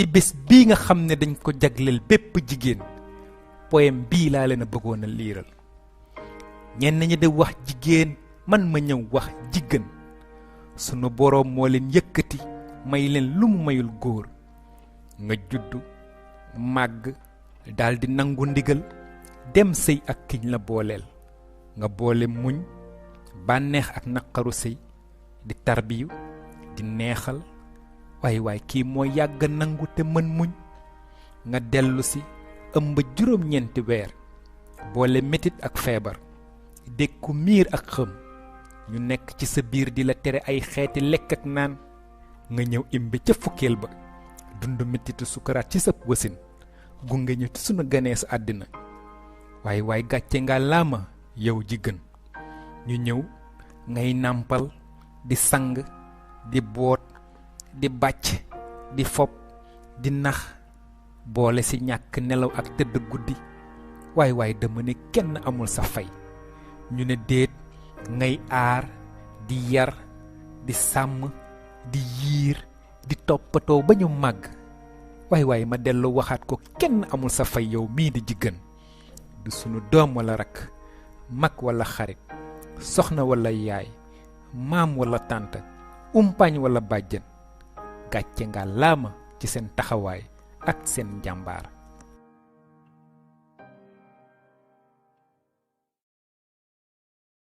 ci bés bii nga xam ne dañ ko jagleel bépp jigéen poème bii laa leen a bëggoon a liiral ñenn ñi di wax jigéen man ma ñëw wax jigéen sunu boroom moo leen yëkkati may leen lu mu mayul góor nga juddu màgg daldi nangu ndigal dem sëy ak kiñ la booleel nga boole muñ bànneex ak naqaru sëy di tarbiyu di neexal waay kii moo yàgg nangu te mën muñ nga dellu si ëmb juróom-ñeenti weer boole metit ak feebar dékku miir ak xëm ñu nekk ci sa biir di la tere ay xeeti lekk ak naan nga ñëw imbi ca fukkeel ba dund metitu sukaraat ci sa wasin gunge ñu ci sunu ganee sa àddina waay gàcce nga laama yow ji gën ñu ñëw ngay nàmpal di sang di boot di bàcc di fob di nax boole ci ñàkk nelaw ak tëdd guddi waay dama ne kenn amul sa fay ñu ne déet ngay aar di yar di sàmm di yiir di toppatoo ba ñu màgg waay ma dellu waxaat ko kenn amul sa fay yow mii di jigéen du sunu doom walla rakk mag walla xarit soxna walla yaay maam walla tànt umpaañ walla bàjjen gàcce nga laama ci seen taxawaay ak seen njàmbaar